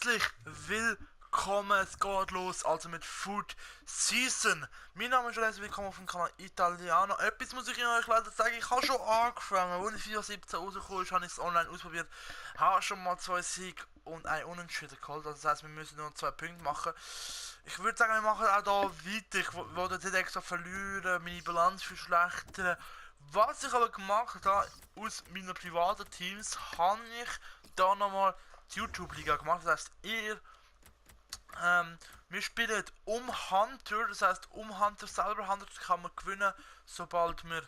Herzlich willkommen, es geht los, also mit Food Season. Mein Name ist Leslie, willkommen auf dem Kanal Italiano. Etwas muss ich euch leider sagen, ich habe schon angefangen, als ich 4.17 rausgekommen ist, habe ich es online ausprobiert. Habe schon mal 2 Siege und ein Unentschieden geholt, also das heisst, wir müssen nur 2 Punkte machen. Ich würde sagen, wir machen auch hier weiter, ich wollte nicht extra verlieren, meine Bilanz verschlechtern. Was ich aber gemacht habe, aus meinen privaten Teams, habe ich da nochmal die YouTube-Liga gemacht. Das heisst, wir spielen um Hunter, das heisst, um Hunter selber. Hunter kann man gewinnen, sobald man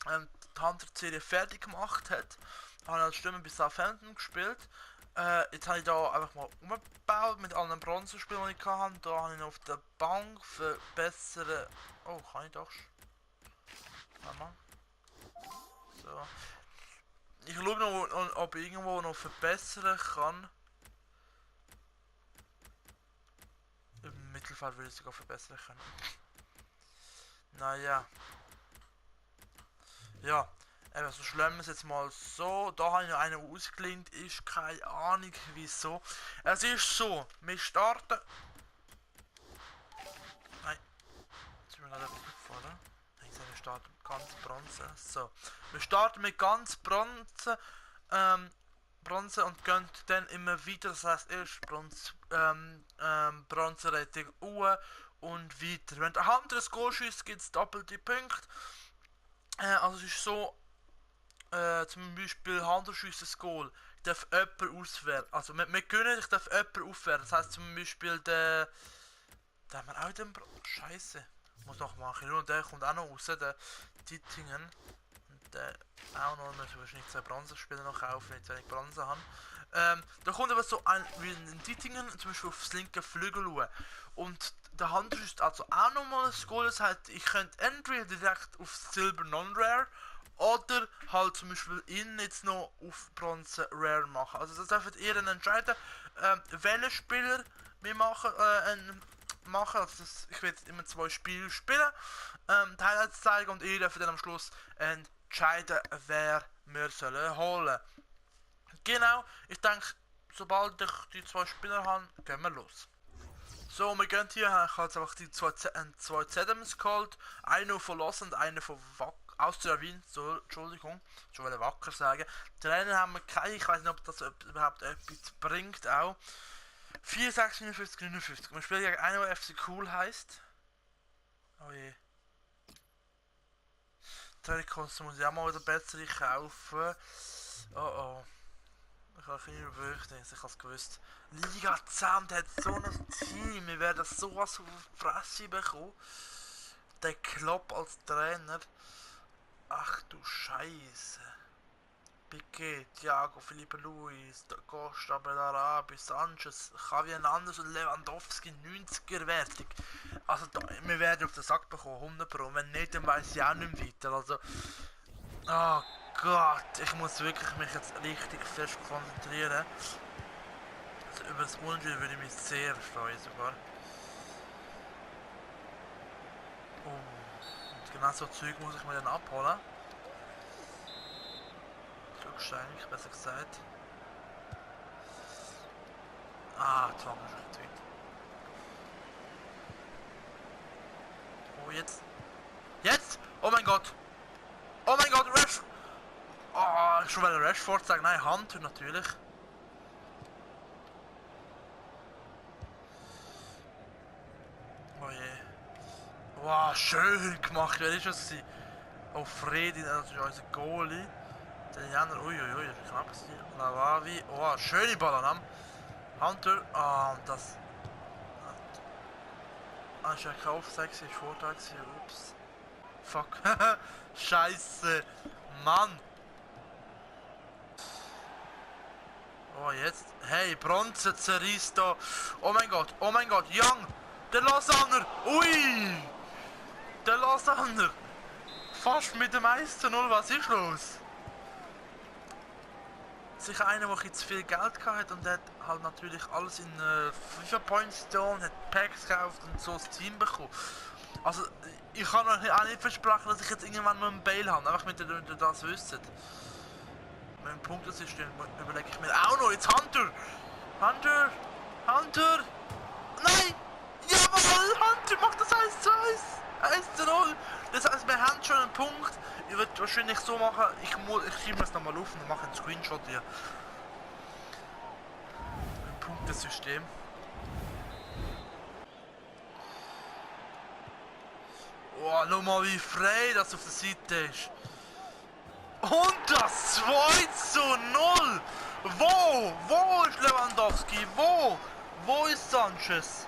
die Hunter-Serie fertig gemacht hat. Ich habe als Stimme bis Southampton gespielt. Jetzt habe ich da einfach mal umgebaut mit allen Bronzespielen, die ich hatte. Da habe ich noch auf der Bank für bessere. Oh, kann ich doch. Mal. So. Ich schaue noch, ob ich irgendwo noch verbessern kann. Im Mittelfeld würde ich sogar verbessern können. Naja. Ja, eben so schlimm wir es jetzt mal so. Da habe ich noch einen, der ausgelehnt ist. Keine Ahnung wieso. Es ist so, wir starten. Nein. Jetzt sind wir gerade etwas gefallen. Wir starten ganz Bronze. So. Wir starten mit ganz Bronze. Bronze und gehen dann immer weiter. Das heisst erst Bronze-Rating Uhr und weiter. Wenn der Hunter ein Goal schießt, gibt es doppelte Punkte. Also es ist so, zum Beispiel Hunter schießt ein Goal. Ich darf jemanden auswerten. Also wir können, ich darf jemanden aufwerten. Das heisst zum Beispiel der haben wir auch den Scheiße. Muss noch machen. Und der kommt auch noch raus, der Tittingen. Und der auch noch, müssen wir wahrscheinlich 2 Bronzespieler noch kaufen, wenn ich wenig Bronze habe. Da kommt aber so ein, wie in Tittingen, zum Beispiel aufs linke Flügel schauen. Und der Hunter ist also auch nochmal ein Goal. Das heißt, ich könnte entweder direkt auf Silber Non-Rare oder halt zum Beispiel ihn jetzt noch auf Bronze Rare machen. Also das dürft ihr dann entscheiden, welchen Spieler wir machen. Also ich werde immer 2 Spiele spielen, die Highlights zeigen und ihr dürft dann am Schluss entscheiden, wer wir sollen holen. Genau, ich denke, sobald ich die 2 Spieler habe, gehen wir los. So, wir gehen hier, ich habe jetzt einfach die 2 Zedems geholt, einen von Los und einen von Austria Wien, so, Entschuldigung, schon will Wacker sagen. Trainer haben wir keinen, ich weiß nicht, ob das überhaupt etwas bringt auch. 4, 6, 59, 59. Wir spielen gegen einen, der FC Cool heisst. Oh je. Telekosten muss ich auch mal wieder bessere kaufen. Oh oh. Ich habe keine Befürchtung, ich habe es gewusst. Liga 10, der hat so ein Team. Wir werden sowas auf die Fresse bekommen. Der Klopp als Trainer. Ach du Scheiße. Piqué, Thiago, Felipe Luis, Costa, Belarabi, Sanchez, Javier Hernandez und Lewandowski 90er Wertung. Also da, wir werden auf den Sack bekommen, 100 Pro. Wenn nicht, dann weiss ich auch nicht mehr weiter. Also, oh Gott, ich muss wirklich mich jetzt richtig fest konzentrieren. Also über das Unentschieden würde ich mich sehr freuen sogar. Oh, und genau so Zeug muss ich mir dann abholen. Wahrscheinlich, besser gesagt. Ah, jetzt haben wir schon getweet. Oh, jetzt. Jetzt! Oh mein Gott! Oh mein Gott, Rash! Oh, ich schon will Rashford sagen. Nein, Hunter natürlich. Oh je. Wow, schön gemacht. Wer ist das? Oh, Fredi, das ist unser Goalie. Italiener, uiuiui, knapp hier. Lavavi, oh, schöne Ball an Hunter, und das. Ist ja kein Offside, ist Vorteil, ups. Fuck. Scheiße. Mann. Oh, jetzt. Hey, Bronze zerreißt da. Oh mein Gott, Young. Der Lausanner. Ui. Der Lausanner. Fast mit dem 1:0, was ist los? Sicher einer, der zu viel Geld hatte und hat halt natürlich alles in FIFA Points getan, hat Packs gekauft und so das Team bekommen. Also ich kann euch auch nicht versprechen, dass ich jetzt irgendwann noch einen Bale habe, einfach mit ihr das wisst. Mit dem Punktesystem überlege ich mir auch noch, jetzt Hunter! Hunter! Hunter! Nein! Jawohl! Hunter macht das 1:1! 1:0! Das heißt, wir haben schon einen Punkt. Ich würde wahrscheinlich so machen, ich schiebe es nochmal auf und mache einen Screenshot hier. Ein Punktesystem. Oh, schau mal, wie frei das auf der Seite ist. Und das 2:0! Wo ist Lewandowski? Wo ist Sanchez?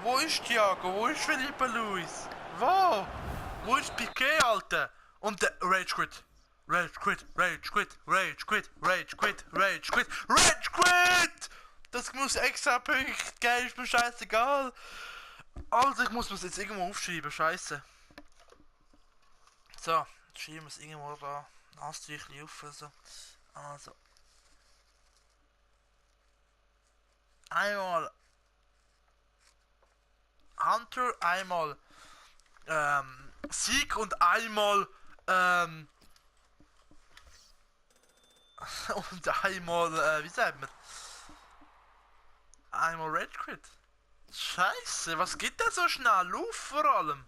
Wo ist Thiago? Wo ist Felipe Luis? Wo ist Piqué, Alter? Und der Rage Quit. Rage Quit, Rage Quit, Rage Quit, Rage Quit, Rage Quit, Rage Quit! Das muss extra Punkte geben, ist mir scheißegal. Also ich muss das jetzt irgendwo aufschreiben, scheiße. So, jetzt schreiben wir es irgendwo da. Anstreichchen auf, also. Einmal Hunter, einmal Sieg und einmal und einmal, wie sagt man? Einmal Red Quit. Scheiße, was geht denn so schnell? Lauf vor allem.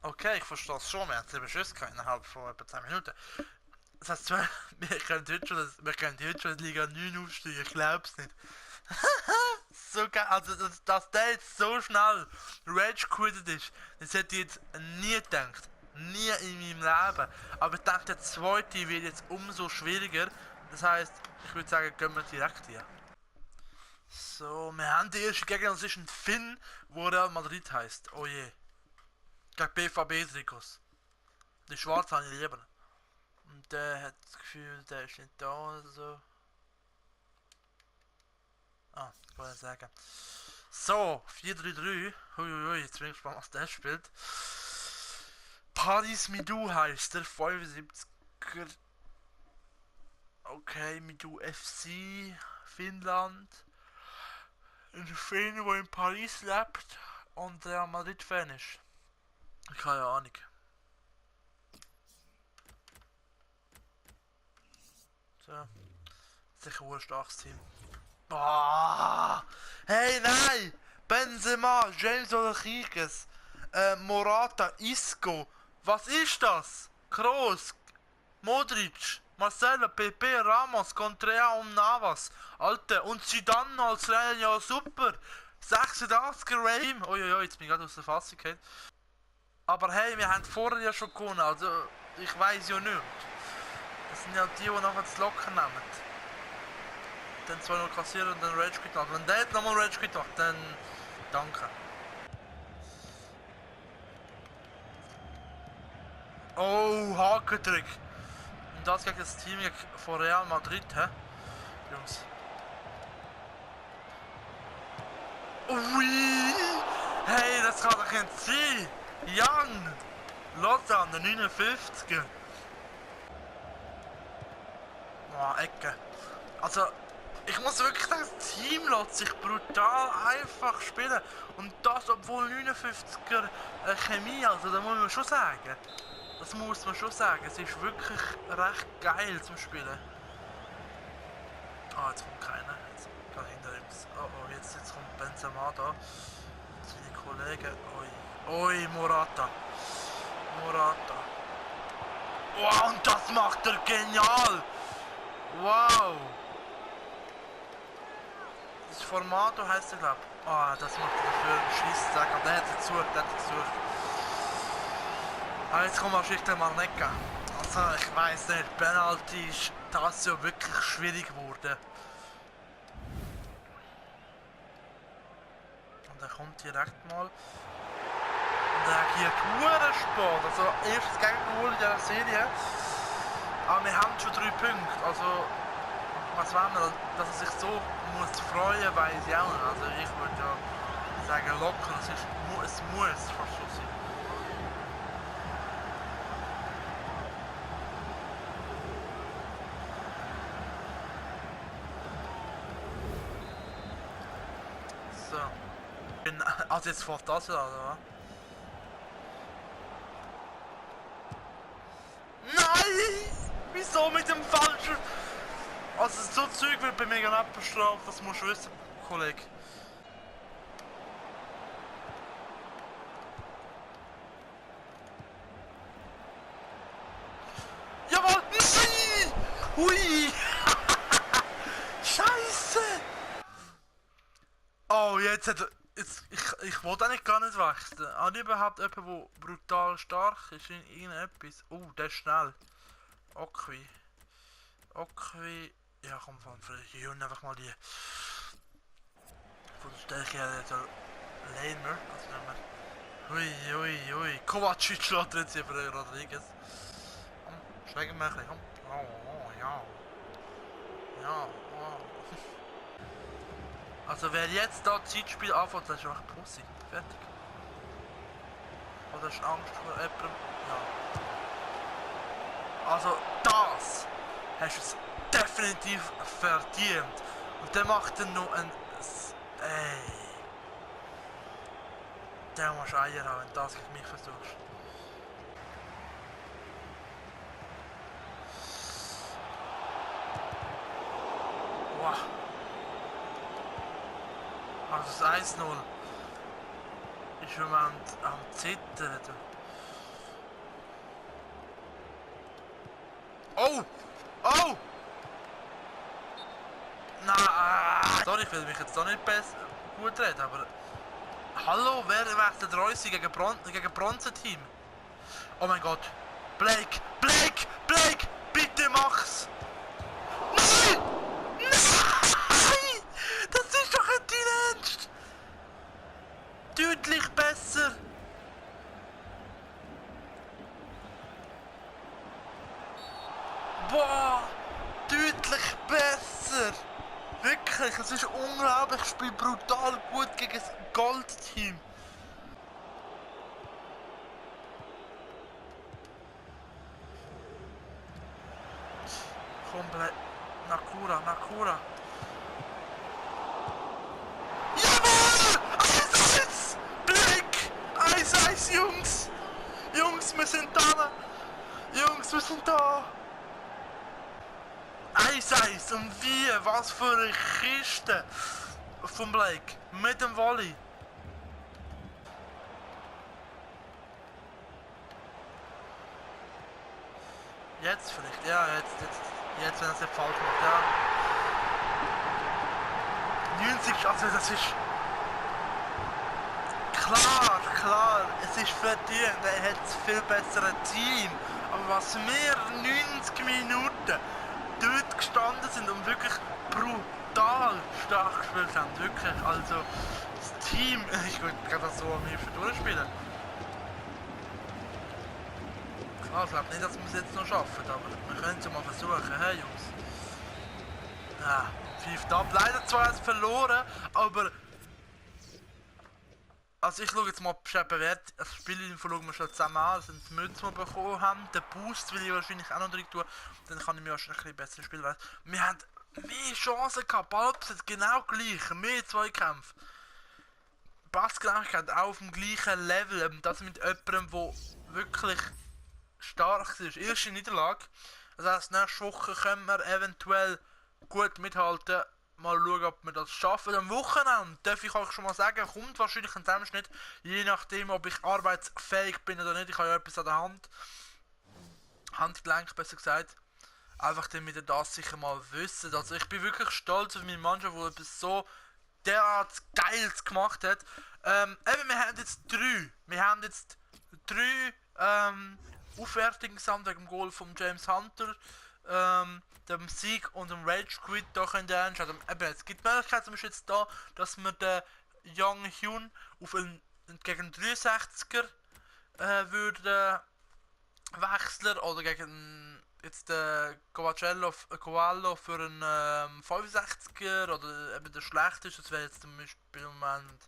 Okay, ich verstehe es schon, wir haben 7 Schüsse innerhalb von etwa 10 Minuten. Das heißt, wir können heute schon in Liga 9 aufsteigen, ich glaub's nicht. So geil, also dass der jetzt so schnell Rage quittet ist, das hätte ich jetzt nie gedacht. Nie in meinem Leben. Aber ich denke, der zweite wird jetzt umso schwieriger. Das heisst, ich würde sagen, gehen wir direkt hier. So, wir haben die erste Gegner, das ist ein Finn, wo Real Madrid heisst. Oh je. Gegen BVB-Trikots. Die Schwarz habe ich lieber. Und der hat das Gefühl, der ist nicht da oder so. Ah, ich wollte sagen. So, 4-3-3. Huiuiui, jetzt bin ich gespannt, was der spielt. Paris Midou heißt der, 75er. Okay, Midou FC, Finnland. Ein Finn, der in Paris lebt und der Madrid-Fan ist. Ich habe ja Ahnung. So. Sicher ein starkes Team. Oh, hey, nein! Benzema, James Rodriguez, Morata, Isco. Was ist das? Kroos, Modric, Marcelo, Pepe, Ramos, Contrea und Navas. Alter, und Zidane als Trainer, ja super. 86er Rame. Uiuiui, jetzt bin ich gerade aus der Fassung gefallen. Aber hey, wir haben vorher ja schon gewonnen, also ich weiß ja nicht. Das sind ja die nachher das locker nehmen. Dann 2-0 kassieren und dann Rage Quit machen. Wenn der jetzt nochmal Rage Quit macht, dann danke. Oh, Hakentrick. Und das gegen das Team von Real Madrid, hä? Jungs. Ui! Hey, das kann doch nicht sein! Jan! Lausanne, der 59er. Boah, Ecke. Also, ich muss wirklich sagen, das Team lässt sich brutal einfach spielen. Und das, obwohl 59er Chemie, also da muss man schon sagen. Das muss man schon sagen. Es ist wirklich recht geil zum Spielen. Ah, jetzt kommt keiner. Jetzt geht hinter ihm. Oh, oh, jetzt kommt Benzema da. Seine Kollegen. Oi. Oi, Morata. Morata. Wow, und das macht er genial! Wow! Das Formato heisst er, glaub ich. Ah, das macht er dafür einen Schießzack. Aber der hat es gesucht, der hat es gesucht. Ah, jetzt kommen wir auf Schicht mal nicht. Also, ich weiss nicht, Penalty ist das ja wirklich schwierig geworden. Und er kommt direkt mal. Und er agiert Hurensport. Also, erstes Gegengoal in dieser Serie. Aber wir haben schon 3 Punkte. Also, was wollen wir, dass er sich so muss freuen, weiß ich auch nicht. Also, ich würde ja sagen, locker. Es muss fast so sein. Also jetzt fährt das wieder, oder? Nein! Wieso mit dem falschen... Also so Zeug wird bei mir gar nicht bestraft, das musst du wissen, Kollege. Jawohl! Nein! Hui! Scheiße! Oh, jetzt hat er... Jetzt, ich wollte eigentlich gar nicht wechseln. Habe ich überhaupt jemanden, der brutal stark ist in irgendetwas? Oh, der ist schnell. Okay. Okay. Ja, komm, ich höre einfach mal die... Von der Stärke her, der Laner. Also nehmen wir... Hui, hui, hui. Kovacic schlägt jetzt über Rodriguez. Komm, schlägen wir ein bisschen, komm. Oh, ja. Ja, oh. Also wer jetzt da Zeitspiel anfängt, das ist einfach Pussy. Fertig. Oder hast du Angst vor jemandem? Ja. Also das hast du es definitiv verdient. Und dann macht er noch ein... Ey. Der musst Eier haben, wenn du das gegen mich versuchst. Wow. Also das 1-0 ist im Moment am Zittern. Oh! Oh! Nein! Sorry, ich will mich jetzt doch nicht besser gut reden, aber... Hallo, wer wechselt Reussi gegen Bronzeteam? Oh mein Gott! Blake! Blake! Blake! Bitte mach's! Nein! Nein! Das ist doch nicht dein Ernst! Deutlich besser! Boah! Deutlich besser! Wirklich, es ist unglaublich, ich spiele brutal gut gegen das Gold-Team. Komm, bleib. Nakura, Nakura. Jawohl! 1-1! Blick! 1-1, Jungs! Jungs, wir sind da! Jungs, wir sind da! 1-1 und wie? Was für eine Kiste von Blake mit dem Volley. Jetzt vielleicht, ja, jetzt wenn er es nicht falsch macht, ja. 90, also das ist... Klar, es ist verdient, er hat ein viel besseres Team. Aber was wir 90 Minuten dort gestanden sind und wirklich brutal stark gespielt haben, wirklich, also das Team, ich kann das so am liebsten durchspielen. Klar, ich glaube nicht, dass wir es jetzt noch schaffen, aber wir können es ja mal versuchen, hey Jungs. Ja, 5 ab, leider zwar jetzt verloren, aber... Also ich schaue jetzt mal das Spielinfo schauen wir schon zusammen an, das sind die Mützen, die wir bekommen haben, den Boost will ich wahrscheinlich auch noch drin tun, dann kann ich mir wahrscheinlich ein bisschen besser spielen. Wir haben mehr Chancen gehabt, Ballbesitz genau gleich, mehr Zweikämpfe. Passgenauigkeit auch auf dem gleichen Level, das mit jemandem, der wirklich stark ist. Erste Niederlage, das heisst, nächste Woche können wir eventuell gut mithalten. Mal schauen, ob wir das schaffen. Am Wochenende, darf ich euch schon mal sagen, kommt wahrscheinlich ein Zusammenschnitt, je nachdem, ob ich arbeitsfähig bin oder nicht. Ich habe ja etwas an der Hand. Handgelenk, besser gesagt. Einfach damit ihr das sicher mal wisst. Also ich bin wirklich stolz auf meine Mannschaft, die etwas so derart Geiles gemacht hat. Eben, wir haben jetzt drei Aufwertungen gesamt wegen dem Goal von James Hunter. Dem Sieg und dem Rage Quit da könnt ihr anschauen. Es gibt Möglichkeiten, zum Beispiel jetzt da, dass wir den Young Hyun auf einen gegen 63er würde wechseln oder gegen jetzt Covallo für einen 65er oder eben der schlechteste, das wäre jetzt zum Beispiel im Moment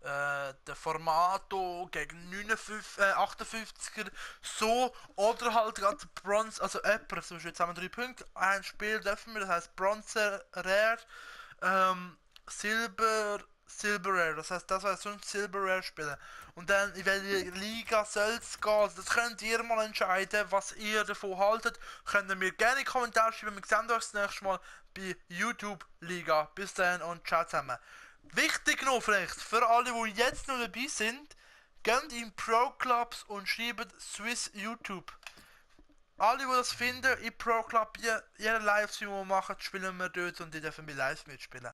der Formato gegen 58er so oder halt gerade Bronze, also jemand, zum Beispiel jetzt haben wir 3 Punkte, ein Spiel dürfen wir, das heisst Bronze Rare, Silber Silver Rare. Das heißt, das war so ein Silver Rare spielen. Und dann, in welche Liga soll es gehen? Also das könnt ihr mal entscheiden, was ihr davon haltet. Könnt ihr mir gerne in die Kommentare schreiben. Wir sehen uns das nächste Mal bei YouTube Liga. Bis dann und ciao zusammen. Wichtig noch vielleicht, für alle, die jetzt noch dabei sind, geht in Pro Clubs und schreibt Swiss YouTube. Alle, die das finden, in Pro Club, jeder Livestream, den wir machen, spielen wir dort und die dürfen wir live mitspielen.